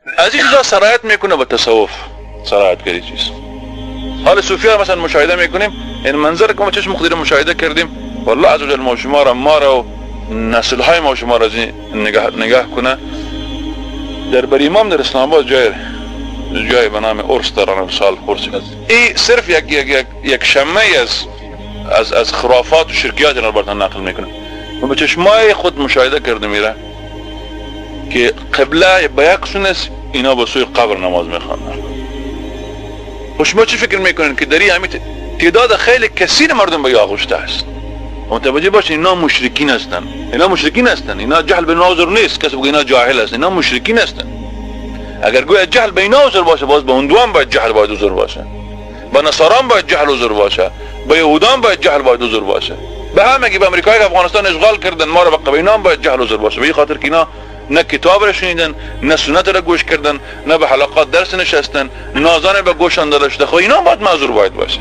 از این چیزا سرایت میکنه به تصوف، سرایت کردی چیز. حال صوفیا مثلا مشاهده میکنیم، این منظر که ما چشم خود مشاهده کردیم، والله عزوجل ما شما را، ما را و نسل های ما شما را از نگاه کنه. در بر امام در اسلام آباد جای به نام عرس دارن، سال عرس. این صرف یک یک یک یک شمه از خرافات و شرکیات اینا براتون نقل میکنه. ما به چشمای خود مشاهده کرده میره که قبله به یک سو است، اینا به سوی قبر نماز میخوانن. و شما چی فکر میکنین که در این تعداد خیلی کثیر مردم به آغشته است؟ متوجه باشین اینا مشرکین هستن، اینا مشرکین هستن، اینا جهل به اینا عذر نیست، کسی بگه اینا جاهل هستن، اینا مشرکین هستن. اگر گویا جهل به اینا عذر باشه، باز به هندوان باید جهل باید عذر باشه، به نصاران باید جهل عذر باشه، به یهودان باید جهل باید عذر باشه، به همگی به امریکایی که افغانستان اشغال کردن ما رو به اینا باید جهل عذر باشه. به این خاطر که اینا نه کتاب را شنیدن، نه سنت را گوش کردن، نه به حلقات درس نشستن، نه اذان به گوشان داده شده. خب اینا باید معذور باید باشه.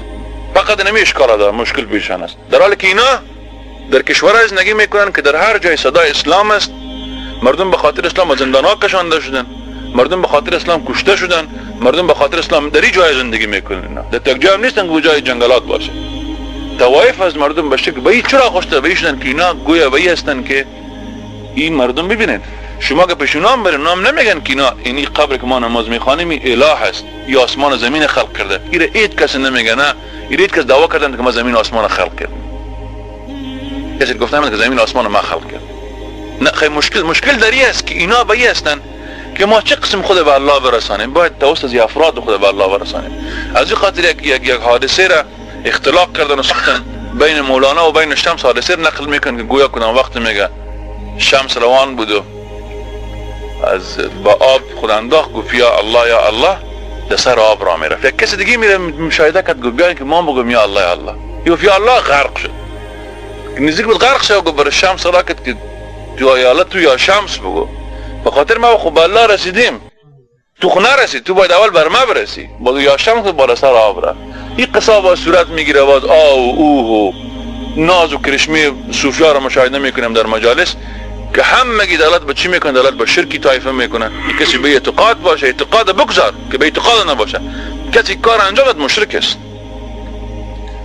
فقط نمی اشکال داره، مشکل پیشان است. در حالی که اینا در کشورهای زندگی میکنن که در هر جای صدای اسلام است، مردم به خاطر اسلام از زندان‌ها کشانده شدن، مردم به خاطر اسلام کشته شدن، مردم به خاطر اسلام در این جای زندگی میکنن. اینا در یک جای هم نیستن که جای جنگلات باشه. توایف از مردم به شکل به این چرا خوشته به این شدن که اینا گویا به این هستن که این مردم ببینید شما که پیش اونا هم برین، اونا هم نمیگن که اینا اینی قبر که ما نماز میخوانیم این اله هست، یا آسمان و زمین خلق کرده. ایره هیچ کس نمیگه، نه ایره هیچ کس دعوا کردن که ما زمین و آسمان خلق کردیم. کسی گفتن که زمین و آسمان ما خلق کرد. نه خیلی مشکل در این است که اینا به این هستن که ما چه قسم خود به الله برسانیم، باید توسط از افراد خود به الله برسانیم. از این خاطر یک یک یک حادثه را اختلاق کردن و ساختن بین مولانا و بین شمس. حادثه را نقل میکنن که گویا کنم وقت میگه شمس روان بود و از با آب خود انداخت، گفت یا الله یا الله، در سر آب را میرفت. یک کسی دیگه میره مشاهده کرد، گفت بیاین که ما بگم یا الله یا الله، گفت یا الله، غرق شد. نزدیک بود غرق شد، گفت برای شمس را کرد که تو یا الله تو یا شمس بگو، به خاطر ما خب به الله رسیدیم، تو خو نرسید، تو باید اول بر ما برسی. باز یا شمس بالا سر آب رفت. این قصه با صورت میگیره، باز آه و اوه و ناز و کرشمه صوفیا را مشاهده میکنیم در مجالس که همگی دلالت به چی میکنه؟ دلالت به شرکی طایفه میکنه. کسی به اعتقاد باشه، اعتقاد بگذار که به اعتقاد نباشه، کسی کار انجام داد مشرک است.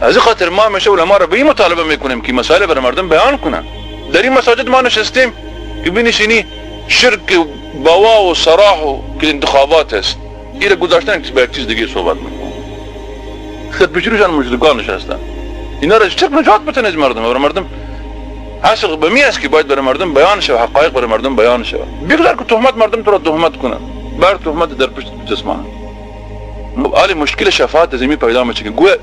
از این خاطر ما همیشه علما را به این مطالبه میکنیم که مسائل برای مردم بیان کنن. در این مساجد ما نشستیم که بنشینی شرک بوا و صراح و که انتخابات است، این گذاشتن که به یک چیز دیگه صحبت میکنن. خد بشروشان مشرکان نشستن، اینا را شرک نجات بتن از مردم. برای مردم اصل به می است که باید برای مردم بیان شود، حقایق برای مردم بیان شود. بگذار که تهمت مردم تو را تهمت کنن، بر تهمت در پشت جسمان. حالی مشکل شفاعت زمین پیدا میشه که گویا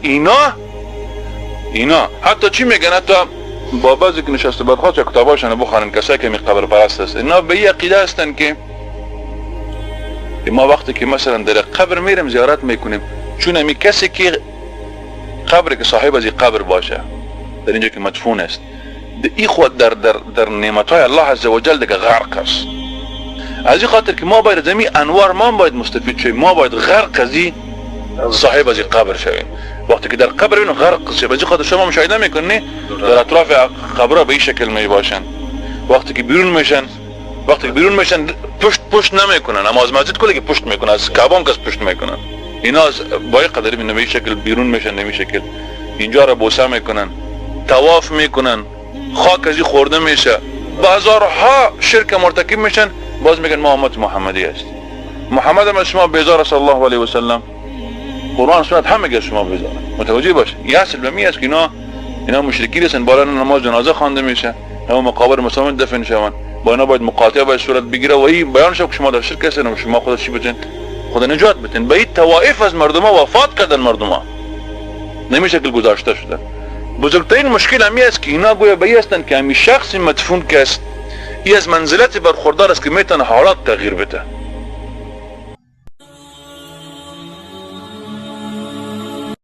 اینا حتی چی میگن، حتی با بعضی که نشسته برخواست یا کتاباشان بخوانن، کسایی که می قبر پرست هست، اینا به این عقیده هستن که ما وقتی که مثلا در قبر میریم زیارت میکنیم، چون همی کسی که قبر که صاحب از قبر باشه در اینجا که مدفون است، ای خود در در در نعمت‌های الله عزوجل دیگه غرق است. از این خاطر که ما باید از این انوار ما باید مستفید شویم، ما باید غرق از این صاحب از قبر شویم. وقتی که در قبر اینو غرق شویم، از این خاطر شما مشاهده میکنی در اطراف قبرها به این شکل می باشن. وقتی که بیرون میشن، وقتی که بیرون میشن پشت نمیکنن، اما از مسجد کلی که پشت میکنن، از کعبه هم کس پشت میکنن. اینا از با این قدر به این شکل بیرون میشن، به این شکل اینجا را بوسه میکنن، طواف میکنن، خاک از خورده میشه، به هزارها شرک مرتکب میشن. باز میگن ما امت محمدی هست، محمد هم از شما بیزار صلی الله علیه و سلم، قرآن سنت همه از شما بیزاره. متوجه باشه این اصل به می است که اینا مشرکی هستن. بالا نماز جنازه خوانده میشه، همه مقابر مسلمان دفن شوند، با اینا باید مقاطعه باید صورت بگیره و این بیان شد که شما در شرک هستین و شما خود چی بتین، خود نجات بتین. به این طوائف از مردم ها وفات کردن، مردم ها نمیشه که گذاشته شدن. بزرگترین مشکل همی است که اینا گویا به این هستند که همی شخص مدفون که است ای از منزلت برخوردار است که میتونه حالات تغییر بده.